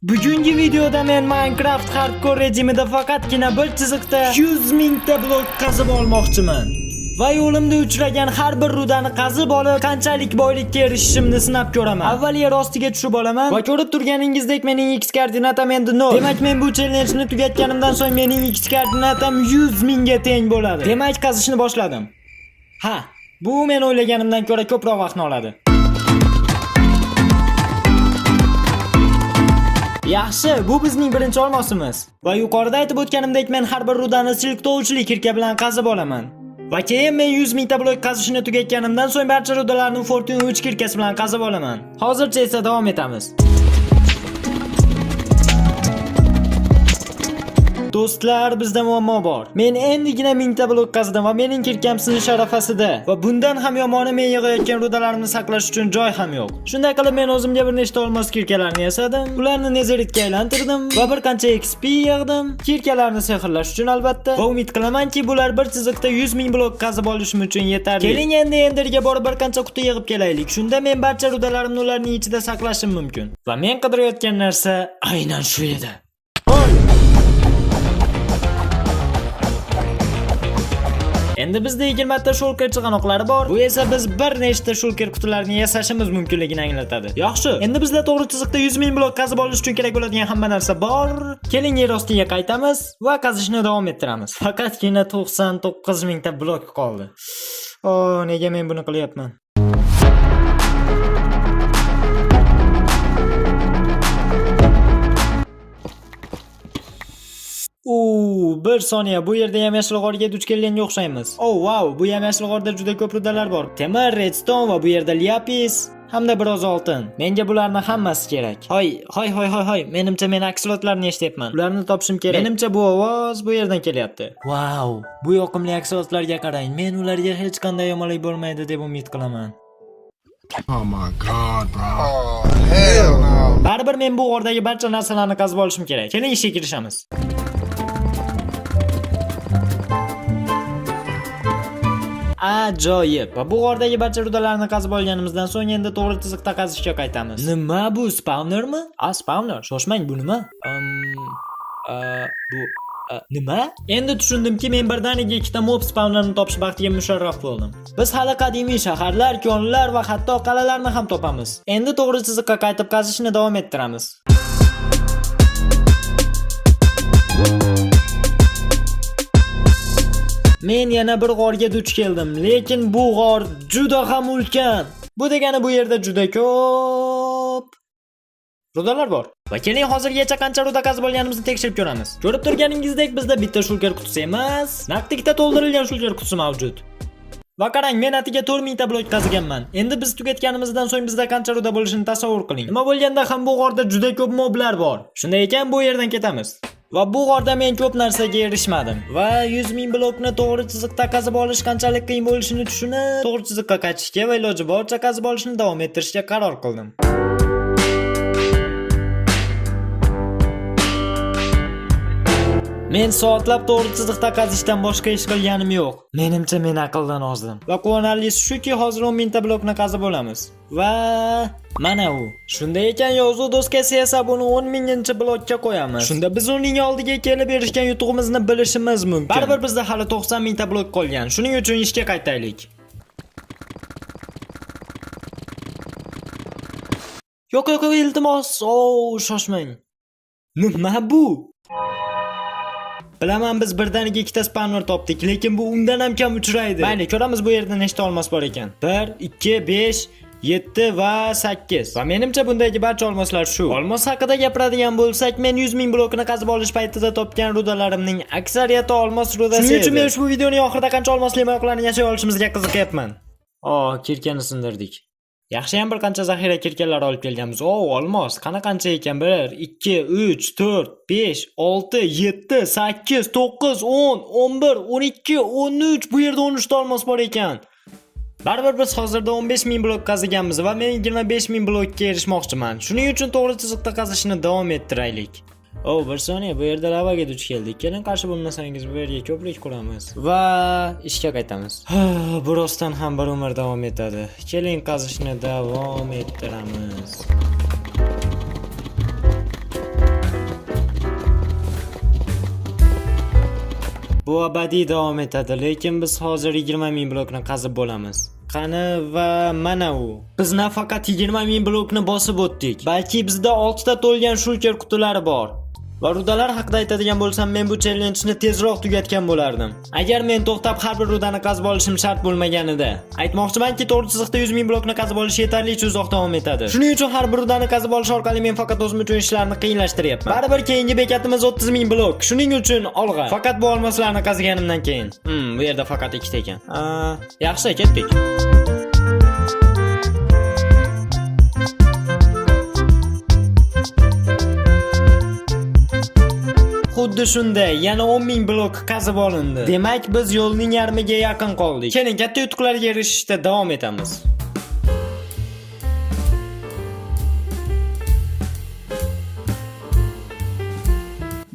Bugungi videoda men Minecraft hardcore rejimida faqatgina bir chiziqda 100 mingta blok qazib olmoqchiman. Va yo'limda uchragan har bir rudani qazib olib, qanchalik boylikka erishishimni sinab ko'raman. Avval yer ostiga tushib olaman va ko'rib turganingizdek mening x koordinatam endi 0. Demak, men bu challenge'ni tugatganimdan so'ng mening x koordinatam 100 mingga teng bo'ladi. Demak, qazishni boshladim. Ha, bu men o'ylaganimdan ko'ra ko'proq vaqtni oladi. Yaxshi, bu bizning birinchi olmosimiz. Va yuqorida aytib o'tganimdek, men har bir rudani silk tovushli kirka bilan qazib olaman. Va keyin men 100 mingta blok qazishni tugatganimdan so'ng barcha rudalarni Fortune 3 kirkasi bilan qazib olaman. Hozircha esa davom etamiz. Do'stlar, bizda muammo bor. Men endigina mingta blok qazdim va mening kirkam sinish arafasida. Va bundan ham yomoni men yig'ayotgan rudalarimni saqlash uchun joy ham yo'q. Shunday qilib men o'zimga bir nechta olmos kirkalarni yasadim, ularni nezeritga aylantirdim va bir qancha XP yig'dim. Kirkalarni sehrlash uchun albatta. Va umid qilamanki, bular bir chiziqda 100 ming blok qazib olishim uchun yetarli. Keling endi Enderga borib bir qancha quti yig'ib kelaylik. Shunda men barcha rudalarimni ularning ichida saqlashim mumkin. Va men qidirayotgan narsa aynan shu edi. Hoy! Endi bizda 20 ta shulker chig'anoqlari bor. Bu esa biz bir nechta shulker qutilarini yasashimiz mumkinligini anglatadi. Yaxshi. Endi bizda to'g'ri chiziqda 100 ming blok qazib olish uchun kerak bo'ladigan hamma narsa bor. Keling yer ostiga qaytamiz va qazishni davom ettiramiz. Faqatgina 99 mingta blok qoldi. O, nega men buni qilyapman? U, bir soniya, bu yerda yam-yashil g'orga duch kelganga o'xshaymiz. Oh, wow, bu yam-yashil g'orda juda ko'p rudalar bor. Temir, redstone va bu yerda lapis hamda biroz oltin. Menga bularni hammasi kerak. Hoy, hoy, hoy, hoy, hoy. Menimcha men aksilotlarni eshityapman. Ularni topishim kerak. Menimcha bu ovoz bu yerdan kelyapti. Wow, bu yoqimli aksilotlarga qarang. Men ularga hech qanday yomonlik bo'lmaydi deb umid qilaman. Oh my God, bro. Oh, hell no. Baribir men bu g'ordagi barcha narsalarni qazib olishim kerak. Keling ishga kirishamiz. Ajoyib. Va bu g'ordagi barcha rudalarni qazib olganimizdan so'ng endi to'g'ri chiziqda qazishga qaytamiz. Nima bu, spawnermi? A, spawner. Shoshmang, bu nima? Bu nima? Endi tushundimki, men birdaniga ikkita mob spawnerini topish baxtiga musharraf bo'ldim. Biz hali qadimiy shaharlar, konlar va hatto qal'alarni ham topamiz. Endi to'g'ri chiziqqa qaytib qazishni davom ettiramiz. Men yana bir g'orga duch keldim, lekin bu g'or juda ham ulkan. Bu degani bu yerda juda ko'p rudalar bor. Va keling hozirgacha qancha ruda qazib olganimizni tekshirib ko'ramiz. Ko'rib turganingizdek bizda bitta shulker qutisi emas, naqd ikkita to'ldirilgan shulker qutisi mavjud. Va qarang, men atiga 4000 ta blok qaziganman. Endi biz tugatganimizdan so'ng bizda qancha ruda bo'lishini tasavvur qiling. Nima bo'lganda ham bu g'orda juda ko'p moblar bor. Shunday ekan bu yerdan ketamiz. Va bu g'orda men ko'p narsaga erishmadim. Va 100 ming blokni to'g'ri chiziqda qazib olish qanchalik qiyin bo'lishini tushunib, to'g'ri chiziqqa qaytishga va iloji boricha qazib olishni davom ettirishga qaror qildim. Men soatlab to'g'ri chiziqda qazishdan boshqa ish qilganim yo'q. Menimcha men aqldan ozdim. Va quvonarlisi shuki, hozir 10 mingta blokni qazib olamiz. Va mana u. Shunday ekan yozuv doskasi esa buni 10 minginchi blokka qo'yamiz. Shunda biz uning oldiga kelib erishgan yutug'imizni bilishimiz mumkin. Baribir bizda hali 90 mingta blok qolgan. Shuning uchun ishga qaytaylik. Yo'q, yo'q, yo'q, iltimos. O, shoshmang. Nima bu? Bilaman biz birdaniga ikkita spawner topdik, lekin bu undan ham kam uchraydi. Mayli, ko'ramiz bu yerda nechta olmos bor ekan. 1, 2, 5, 7 va 8. Va menimcha bundagi barcha olmoslar shu. Olmos haqida gapiradigan bo'lsak, men 100 ming blokini qazib olish paytida topgan rudalarimning aksariyati olmos rudasi. Shuning uchun men ushbu videoning oxirida qancha olmosli mayoqlarni yashay olishimizga qiziqyapman. O, kirkani sindirdik. Yaxshiyam bir qancha zaxira kirkalar olib kelganmiz. O, olmos, qana qancha ekan? 1, 2, 3, 4, 5, 6, 7, 8, 9, 10, 11, 12, 13. Bu yerda 13 ta olmos bor ekan. Baribir biz hozirda 15 ming blok qaziganmiz va men 25 ming blokka erishmoqchiman. Shuning uchun to'g'ri chiziqda qazishni davom ettiraylik. O, bir soniya, bu yerda lavaga duch keldik. Keling, qarshi bo'lmasangiz bu yerga ko'prik quramiz va ishga qaytamiz. Bu rostdan ham bir umr davom etadi. Keling, qazishni davom ettiramiz. Bu abadiy davom etadi, lekin biz hozir 20 ming blokni qazib bo'lamiz. Qani, va mana u. Biz nafaqat 20 ming blokni bosib o'tdik, balki bizda 6 ta to'lgan shulker qutilari bor. Va rudalar haqida aytadigan bo'lsam, men bu challenjni tezroq tugatgan bo'lardim. Agar men to'xtab har bir rudani qazib olishim shart bo'lmaganida. Aytmoqchimanki, to'g'ri chiziqda 100 ming blokni qazib olish yetarlicha uzoq davom etadi. Shuning uchun har bir rudani qazib olish orqali men faqat o'zim uchun ishlarni qiyinlashtiryapman. Baribir keyingi bekatimiz 30 ming blok. Shuning uchun olg'a. Faqat bu olmoslarni qaziganimdan keyin. Bu yerda faqat ikkita ekan. Aa, yaxshi, ketdik. Xuddi shunday, yana 10 ming blok qazib olindi. Demak, biz yo'lning yarmiga yaqin qoldik. Keling, katta yutuqlarga erishishda davom etamiz.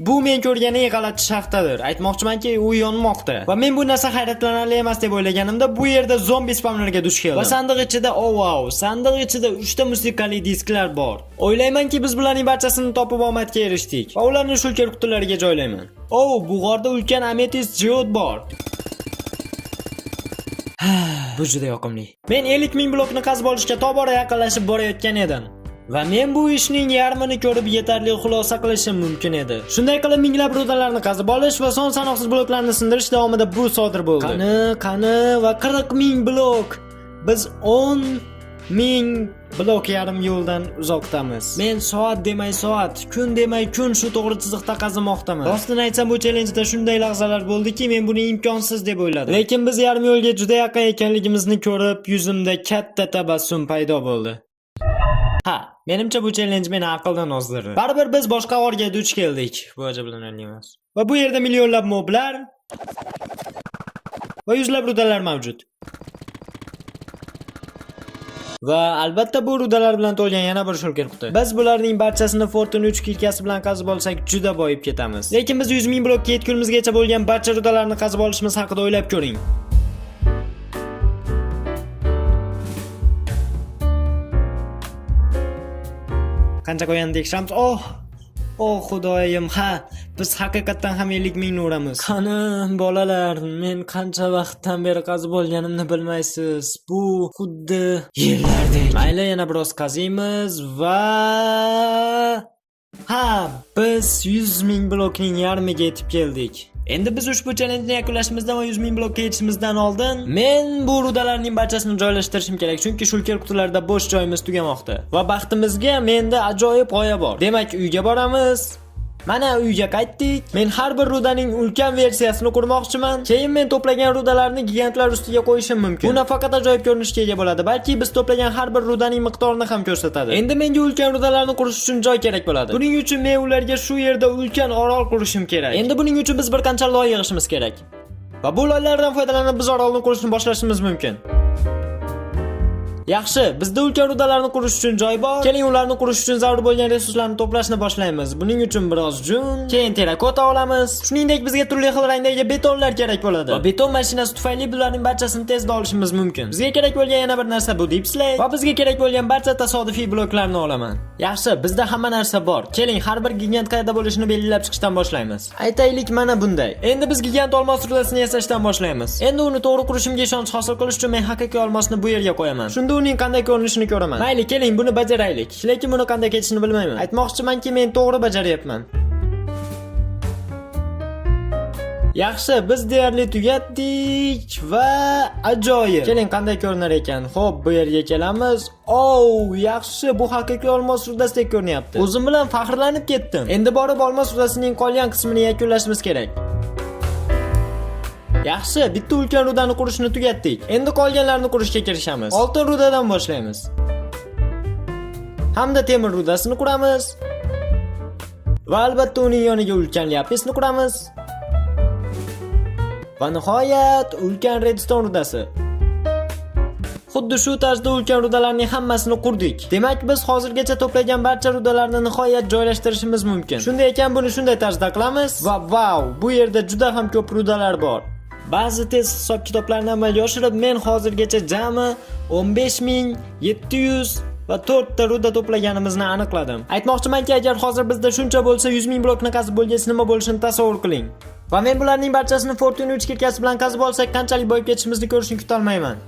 Bu men ko'rgan eng g'alati shaxtadir. Aytmoqchimanki, u yonmoqda. Va men bu narsa hayratlanarli emas deb o'ylaganimda, bu yerda zombi spamlarga duch keldim. Va sandiq ichida, oh wow, sandiq ichida 3 ta musiqali disklar bor. O'ylaymanki, biz bularning barchasini topib omadga erishdik. Va ularni shulker qutilariga joylayman. Oh, bu g'orda ulkan ametist geode bor. Bu juda yoqimli. Men 50 ming blokni qazib olishga tobora yaqinlashib borayotgan edim. Va men bu ishning yarmini ko'rib yetarli xulosa qilishim mumkin edi. Shunday qilib, minglab rudalarni qazib olish va son sanoqsiz bloklarni sindirish davomida bu sodir bo'ldi. Qani, qani, va 40 ming blok. Biz 10 ming blok yarim yo'ldan uzoqdamiz. Men soat demay soat, kun demay kun shu to'g'ri chiziqda qazimoqdaman. Rostini aytsam, bu challenjda shunday lahzalar bo'ldiki, men buni imkonsiz deb o'yladim. Lekin biz yarim yo'lga juda yaqin ekanligimizni ko'rib, yuzimda katta tabassum paydo bo'ldi. Ha, menimcha bu challenge meni aqldan ozdirdi. Baribir biz boshqa g'orga duch keldik. Bu ajablanarli emas. Va bu yerda millionlab moblar va yuzlab rudalar mavjud. Va albatta bu rudalar bilan to'lgan yana bir shulker quti. Biz bularning barchasini Fortune 3 kilkasi bilan qazib olsak juda boyib ketamiz. Lekin biz 100 ming blokka yetgunimizgacha bo'lgan barcha rudalarni qazib olishimiz haqida o'ylab ko'ring. Qancha qo'yganini tekshiramiz. Oh! Oh xudoyim, ha, biz haqiqatdan ham 50 mingni uramiz. Qani, bolalar, men qancha vaqtdan beri qazib olganimni bilmaysiz. Bu xuddi yillardek. Mayli, yana biroz qaziymiz va ha, biz 100 ming blokning yarmiga yetib keldik. Endi biz ushbu challenjni yakunlashimizdan va 100 ming blokka yetishimizdan oldin men bu rudalarning barchasini joylashtirishim kerak, chunki shulker qutilarda bo'sh joyimiz tugamoqda. Va baxtimizga menda ajoyib g'oya bor. Demak, uyga boramiz. Mana uyga qaytdik. Men har bir rudaning ulkan versiyasini qurmoqchiman. Keyin men to'plagan rudalarni gigantlar ustiga qo'yishim mumkin. Bu nafaqat ajoyib ko'rinishga ega bo'ladi, balki biz to'plagan har bir rudaning miqdorini ham ko'rsatadi. Endi menga ulkan rudalarni qurish uchun joy kerak bo'ladi. Buning uchun men ularga shu yerda ulkan orol qurishim kerak. Endi buning uchun biz bir qancha loy yig'ishimiz kerak. Va bu loylardan foydalanib biz orolni qurishni boshlashimiz mumkin. Yaxshi, bizda ulkan rudalarni qurish uchun joy bor. Keling, ularni qurish uchun zarur bo'lgan resurslarni to'plashni boshlaymiz. Buning uchun biroz jun, keyin terakota olamiz. Shuningdek, bizga turli xil rangdagi betonlar kerak bo'ladi. Va beton mashinasi tufayli bularning barchasini tezda olishimiz mumkin. Bizga kerak bo'lgan yana bir narsa bu deepslate va bizga kerak bo'lgan barcha tasodifiy bloklarni olaman. Yaxshi, bizda hamma narsa bor. Keling, har bir gigant qayerda bo'lishini belgilab chiqishdan boshlaymiz. Aytaylik, mana bunday. Endi biz gigant olmos rudasini yasashdan boshlaymiz. Endi uni to'g'ri qurishimga ishonch hosil qilish uchun men haqiqiy olmosni bu yerga qo'yaman. Shunda uning qanday ko'rinishini ko'raman. Mayli, keling, buni bajaraylik. Lekin buni qanday ketishini bilmayman. Aytmoqchimanki, men to'g'ri bajaryapman. Yaxshi, biz deyarli tugatdik va ajoyib. Keling, qanday ko'rinar ekan? Xo'p, bu yerga kelamiz. Oh, yaxshi, bu haqiqiy olmos rudasidek ko'rinyapti. O'zim bilan faxrlanib ketdim. Endi borib olmos rudasining qolgan qismini yakunlashimiz kerak. Yaxshi, bitta ulkan rudani qurishni tugatdik. Endi qolganlarini qurishga kirishamiz. Oltin rudadan boshlaymiz. Hamda temir rudasini quramiz. Va albatta uning yoniga ulkan lapisni quramiz. Va nihoyat ulkan redstone rudasi. Xuddi shu tarzda ulkan rudalarning hammasini qurdik. Demak, biz hozirgacha to'plagan barcha rudalarni nihoyat joylashtirishimiz mumkin. Shunday ekan, buni shunday tarzda qilamiz va vau, bu yerda juda ham ko'p rudalar bor. Ba'zi tez hisob kitoblarni amalga oshirib, men hozirgacha jami 15700 Va 4 ta ruda to'plaganimizni aniqladim. Aytmoqchimanki, agar hozir bizda shuncha bo'lsa, 100 ming blokni qazib bo'lgach nima bo'lishini tasavvur qiling. Va men bularning barchasini Fortune 3 kirkasi bilan qazib olsak, qanchalik boyib ketishimizni ko'rishni kutolmayman.